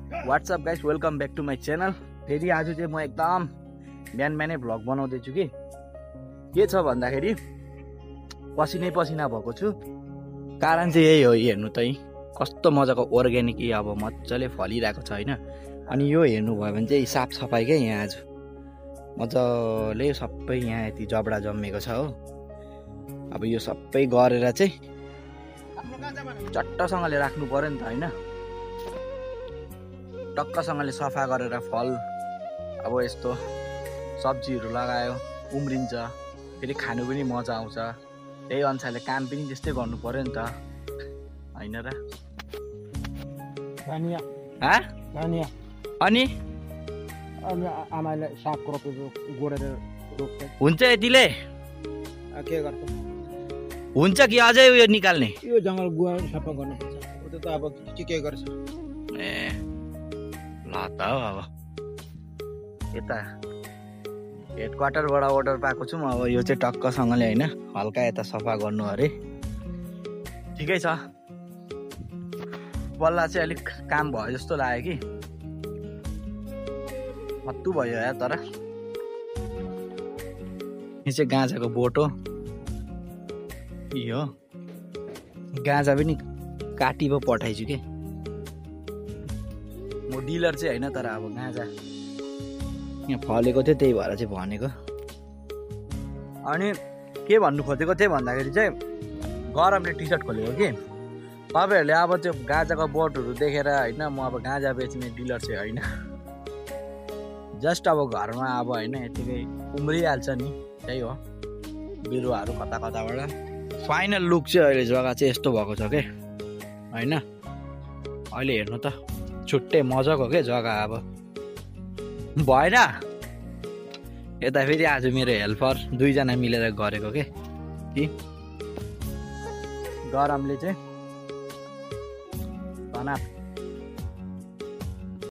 WhatsApp guys, welcome back to my channel. फेरि आज चाहिँ म एकदम बिहान बिहानै भ्लग बनाउँदैछु कि के छ भन्दाखेरि पसिनै पसिना भएको छु। कारण चाहिँ यही हो, हेर्नु त कस्तो मजाको अर्ग्यानिक अब मजाले फलिरहेको छ होइन। अनि यो हेर्नुभयो भने चाहिँ साफ सफाइ क्या यहाँ आज मजाले सबै यहाँ यति जबडा जम्मेको छ हो। अब यो सबै गरेर चाहिँ चट्टसँगले राख्नु पर्यो नि त होइन। टक्कसँगले सफा गरेर फल अब यस्तो सब्जीहरू लगायो उम्रिन्छ, फेरि खानु पनि मजा आउँछ। त्यही अनुसारले काम पनि त्यस्तै गर्नु पर्यो नि त होइन र। अनि आमाले साग रोपेको गोडेर रोप्छ। हुन्छ यतिले के गर्छ? हुन्छ कि अझै उयो निकाल्ने? यो जङ्गल गुवा सफा गर्नुपर्छ। त्यो त अब के गर्छ? ए ल त हो। अब यता हेडक्वार्टरबाट अर्डर पाएको छु म। अब यो चाहिँ टक्कसँगले होइन हल्का यता सफा गर्नु अरे। ठिकै छ, बल्ल चाहिँ अलिक काम भयो जस्तो लाग्यो कि हत्तु भयो या। तर यो चाहिँ गाँजाको बोटो यो गाँजा पनि काटी पो पठाइछु के। म डिलर चाहिँ होइन, तर अब गाँजा यहाँ फलेको थियो त्यही भएर चाहिँ भनेको। अनि के भन्नु खोजेको थिएँ भन्दाखेरि चाहिँ गरमले टी सर्ट खोलेको कि तपाईँहरूले अब त्यो गाँजाको बोटहरू देखेर होइन म अब गाँजा बेच्ने डिलर चाहिँ होइन। जस्ट अब घरमा अब होइन यतिकै उम्रिहाल्छ नि, त्यही हो बिरुवाहरू कता कताबाट। फाइनल लुक चाहिँ अहिले जग्गा चाहिँ यस्तो भएको छ के होइन। अहिले हेर्नु त छुट्टै मजाको के जग्गा अब भएन। यता फेरि आज मेरो हेल्पर दुईजना मिलेर गरेको के कि गरमले चाहिँ तनाव